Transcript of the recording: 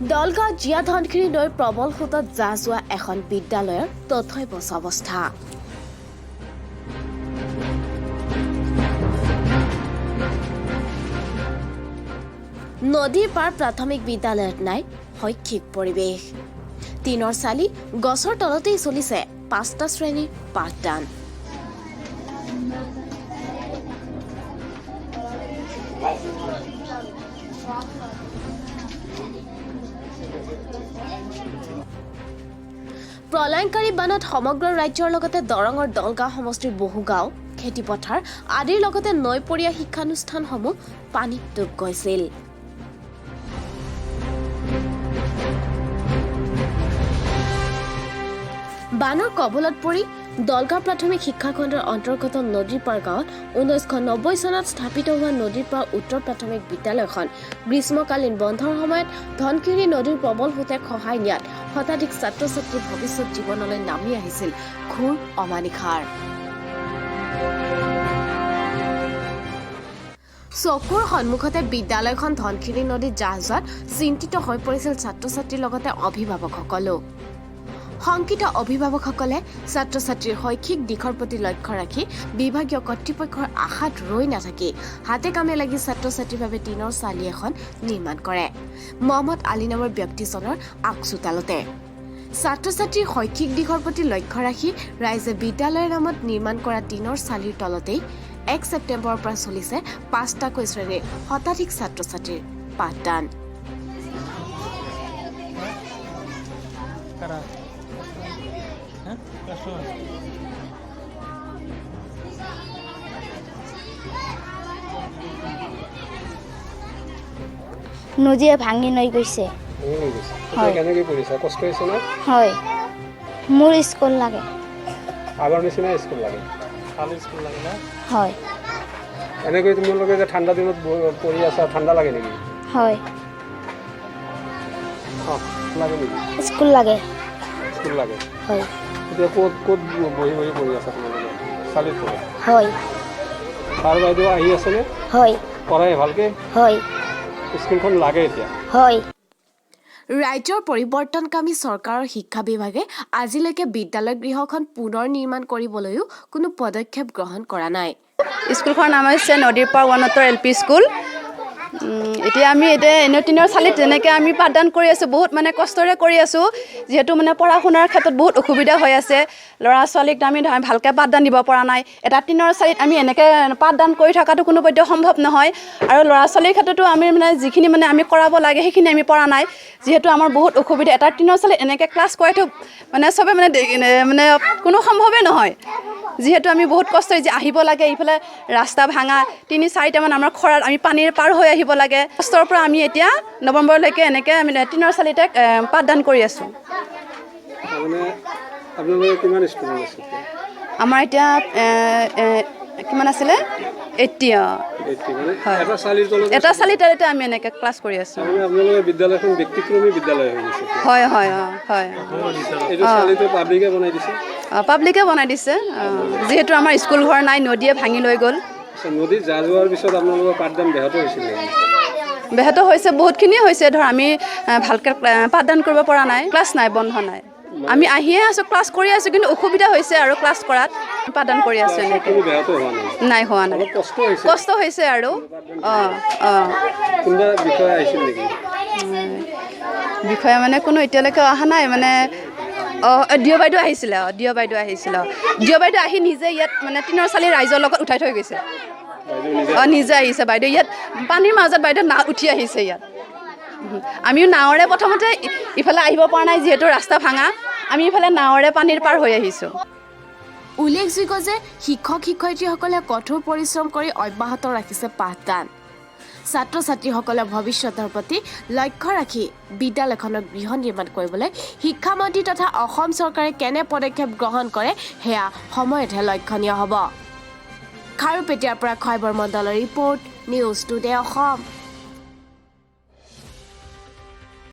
দলগাঁও জীয়া ধনশিৰি নৈৰ প্ৰবল সোঁতত জাহ যোৱা এখন বিদ্যালয়ৰ তথৈবচ অৱস্থা। নদীৰ পাৰ প্ৰাথমিক বিদ্যালয়ত নাই শৈক্ষিক পৰিৱেশ। টিনৰ চালি গছৰ তলতেই চলিছে 5টা শ্ৰেণীৰ পাঠদান। প্ৰলয়ংকাৰী বানত সমগ্ৰ ৰাজ্যৰ লগতে দৰঙৰ দলগাঁও সমষ্টিৰ বহু গাঁও, খেতিপথাৰ আদিৰ লগতে নৈপৰীয়া শিক্ষানুষ্ঠানসমূহ পানীত ডুব গৈছিল। বানৰ কবলত পৰি দলগাঁও প্ৰাথমিক শিক্ষাখণ্ডৰ অন্তৰ্গত নদীৰ পাৰ গাঁৱত 1990 চনত স্থাপিত হোৱা নদীৰ পাৰ উত্তৰ প্ৰাথমিক বিদ্যালয়খন গ্ৰীষ্মকালীন বন্ধৰ সময়ত ধনশিৰি নদীৰ প্ৰবল সোঁতে খহাই নিয়াত শতাধিক ছাত্ৰ ছাত্ৰীৰ ভৱিষ্যত জীৱনলৈ নামি আহিছিল ঘোৰ অমানিশাৰ। চকুৰ সন্মুখতে বিদ্যালয়খন ধনশিৰি নদীত জাহ যোৱাত চিন্তিত হৈ পৰিছিল ছাত্ৰ ছাত্ৰীৰ লগতে অভিভাৱকসকলো। শংকিত অভিভাৱকসকলে ছাত্ৰ ছাত্ৰীৰ শৈক্ষিক দিশৰ প্ৰতি লক্ষ্য ৰাখি বিভাগীয় কৰ্তৃপক্ষৰ আশাত ৰৈ নাথাকি হাতে কামে লাগি ছাত্ৰ ছাত্ৰীৰ বাবে টিনৰ চালি এখন নিৰ্মাণ কৰে মহম্মদ আলী নামৰ ব্যক্তিজনৰ আগচোতালতে। ছাত্ৰ ছাত্ৰীৰ শৈক্ষিক দিশৰ প্ৰতি লক্ষ্য ৰাখি ৰাইজে বিদ্যালয়ৰ নামত নিৰ্মাণ কৰা টিনৰ চালিৰ তলতেই 1 ছেপ্টেম্বৰৰ পৰা চলিছে 5টাকৈ শ্ৰেণীৰ শতাধিক ছাত্ৰ ছাত্ৰীৰ পাঠদান। নদীয়ে ভাঙি লৈ গৈছে। কেনেকৈ পঢ়িছা? কষ্ট হৈছে না? হয়, মোৰ স্কুল লাগে। আগৰ নিচিনা স্কুল লাগে? ভাল স্কুল লাগে না? হয়। এনেকৈ তোমালোকে যে ঠাণ্ডা দিনত পঢ়ি আছা, ঠাণ্ডা লাগে নেকি? হয়। লাগে নেকি? স্কুল লাগে। স্কুল লাগে? হয়। এতিয়া ক'ত ক'ত বহি বহি পঢ়ি আছা তোমালোকে? চালিত পঢ়া? হয়। ছাৰ বাইদেউ আহি আছেনে? হয়। পঢ়াই ভালকৈ? হয়। স্কুলখন লাগে এতিয়া? হয়। ৰাজ্যৰ পৰিৱৰ্তনকামী চৰকাৰৰ শিক্ষা বিভাগে আজিলৈকে বিদ্যালয় গৃহখন পুনৰ নিৰ্মাণ কৰিবলৈও কোনো পদক্ষেপ গ্ৰহণ কৰা নাই। স্কুলখনৰ নাম হৈছে নদীৰ পাৰ ওৱান এল পি স্কুল। এতিয়া আমি এতিয়া এনে টিনৰ চালিত যেনেকৈ আমি পাঠদান কৰি আছোঁ, বহুত মানে কষ্টৰে কৰি আছোঁ। যিহেতু মানে পঢ়া শুনাৰ ক্ষেত্ৰত বহুত অসুবিধা হৈ আছে, ল'ৰা ছোৱালীক আমি ভালকৈ পাঠদান দিব পৰা নাই। এটা টিনৰ চালিত আমি এনেকৈ পাঠদান কৰি থকাটো কোনো পধ্যে সম্ভৱ নহয়। আৰু ল'ৰা ছোৱালীৰ ক্ষেত্ৰতো আমি মানে যিখিনি মানে আমি কৰাব লাগে সেইখিনি আমি পৰা নাই, যিহেতু আমাৰ বহুত অসুবিধা। এটা টিনৰ চালিত এনেকৈ ক্লাছ কৰাইতো মানে চবে মানে মানে কোনো সম্ভৱেই নহয়, যিহেতু আমি বহুত কষ্ট যে আহিব লাগে। ইফালে ৰাস্তা ভাঙা, 3-4টামান আমাৰ খৰাত আমি পানীৰ পাৰ হৈ আহিব লাগে। কষ্টৰ পৰা আমি এতিয়া নৱেম্বৰলৈকে এনেকৈ আমি টিনৰ চালিতে পাঠদান কৰি আছোঁ। আমাৰ এতিয়া কিমান আছিলে? 80। এটা চালিৰ তলতে আমি এনেকৈ ক্লাছ কৰি আছোঁ। হয় হয় হয়। পাব্লিকে বনাই দিছে, যিহেতু আমাৰ স্কুল ঘৰ নাই, নদীয়ে ভাঙি লৈ গ'ল। নদীত জাহ যোৱাৰ পিছত আপোনালোকৰ পাঠদান ব্যাহত হৈছিল? ব্যাহত হৈছে, বহুতখিনিয়ে হৈছে। ধৰ আমি ভালকৈ পাঠদান কৰিব পৰা নাই, ক্লাছ নাই, বন্ধ নাই। আমি আহিয়ে আছোঁ, ক্লাছ কৰি আছোঁ, কিন্তু অসুবিধা হৈছে আৰু ক্লাছ কৰাত। পাঠদান কৰি আছোঁ এনেকৈ। নাই হোৱা নাই, কষ্ট হৈছে আৰু। অঁ অঁ। বিষয়া মানে কোনো এতিয়ালৈকে অহা নাই। মানে অঁ, দিঅ বাইদেউ আহিছিলে। অঁ, দিঅ বাইদেউ আহিছিলে। অঁ, দিঅ বাইদেউ আহি নিজে ইয়াত মানে টিনৰ চালি ৰাইজৰ লগত উঠাই থৈ গৈছে। অঁ, নিজে আহিছে বাইদেউ। ইয়াত পানীৰ মাজত বাইদেউ নাও উঠি আহিছে ইয়াত। আমিও নাৱৰে প্ৰথমতে ইফালে আহিব পৰা নাই, যিহেতু ৰাস্তা ভাঙা। আমি ইফালে নাৱৰে পানীৰ পাৰ হৈ আহিছোঁ। উল্লেখযোগ্য যে শিক্ষক শিক্ষয়িত্ৰীসকলে কঠোৰ পৰিশ্ৰম কৰি অব্যাহত ৰাখিছে পাঠদান। ছাত্ৰ ছাত্ৰীসকলৰ ভৱিষ্যতৰ প্ৰতি লক্ষ্য ৰাখি বিদ্যালয়খনৰ গৃহ নিৰ্মাণ কৰিবলৈ শিক্ষামন্ত্ৰী তথা অসম চৰকাৰে কেনে পদক্ষেপ গ্ৰহণ কৰে সেয়া সময়তহে লক্ষণীয় হ'ব। খাৰুপেটীয়াৰ পৰা খৈবৰ মণ্ডলৰ ৰিপৰ্ট, নিউজ টুডে অসম।